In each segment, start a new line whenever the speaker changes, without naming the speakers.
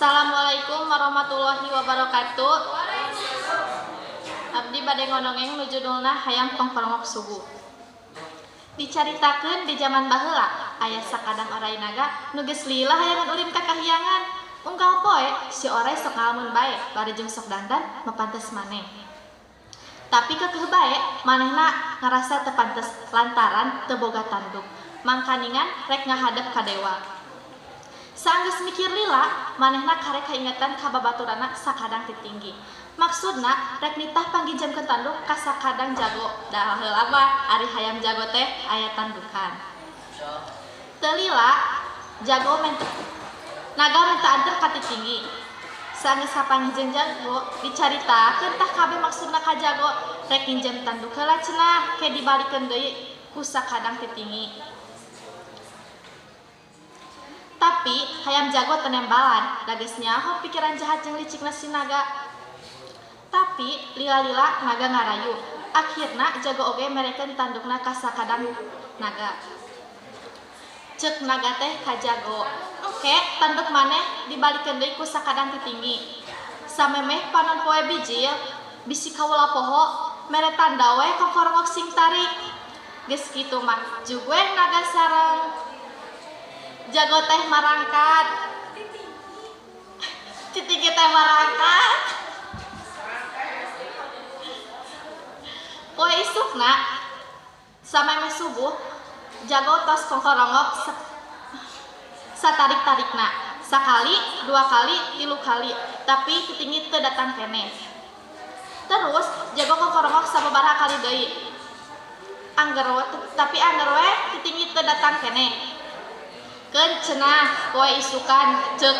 Assalamualaikum warahmatullahi wabarakatuh. Abdi bade ngonongeng nu judulna Hayam Kongkorongok Subuh. Dicaritakeun di zaman baheula aya sakadang orai naga nu geus lila hayangan ulin ka kahyangan. Unggal poe si orai sok ngalamun bae bari jeung sok dandan mapantes maneh. Tapi kekeuh bae manehna ngarasa teu pantes lantaran teu boga tanduk. Mangkaningan rek ngahadep ka dewa. Saenggeus mikir lila, manehna karek kaingetan ka babaturanna sakadang ti tinggi. Maksudna rek nitah pangginjamkeun tanduk ka sakadang jago. Da heula mah ari hayam jago teh aya tandukan. Teu lila jago menta naga menta anter ka ti tinggi. Saenggeus kapanggih jeung jago, dicaritakeun tah kabeh maksudna ka jago, rek nginjem tanduk heula cenah ke dibalikeun deui ku sakadang ti tinggi. Tapi hayam jago tenembalan, da geus nyaho pikiran jahat jeung licikna si naga. Tapi lila-lila naga ngarayu. Akhirna jago oge merekeun tandukna ka sakadang naga. Ceuk naga teh ka jago, "Engke tanduk maneh dibalikeun deui ku sakadang ti tinggi." Samemeh panon poe bijil, bisi kawula poho, mere tanda we kongkorongok sing tarik. Geus kitu mah jug we naga sareng jago teh marangkat. Titinggi teh marangkat. Poe isukna samemeh subuh jago tos kongkorongok satarik-tarikna. Sakali, dua kali, tilu kali, tapi titinggi teu datang keneh. Terus jago kongkorongok sababaraha kali deui. Angger we, tapi angger we titinggi teu datang keneh. Keun cenah poe isukan ceuk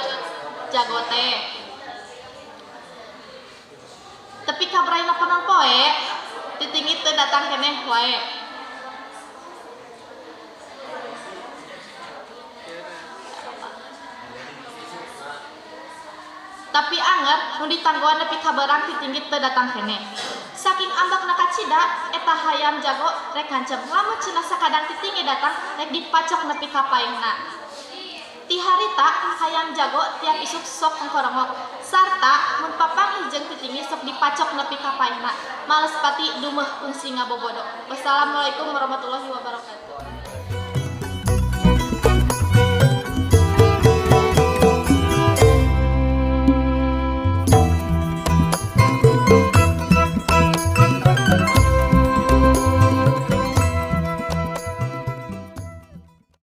jago teh. Tepi ka baraina panon poe titinggi teu datang keneh wae. Tapi anger nu ditanggoan nepi ka beurang titinggi teu datang keneh. Saking ambekna kacida eta hayam jago rek ngancem lamun cenah sakadang titinggi datang rek dipacok nepi ka paehna. Ti harita hayam jago tiap isuk sok kongkorongok sarta mun papanggih jeung titinggi sok dipacok nepi ka paehna. Males pati dumeh kungsi ngabobodo. Wassalamualaikum warahmatullahi wabarakatuh.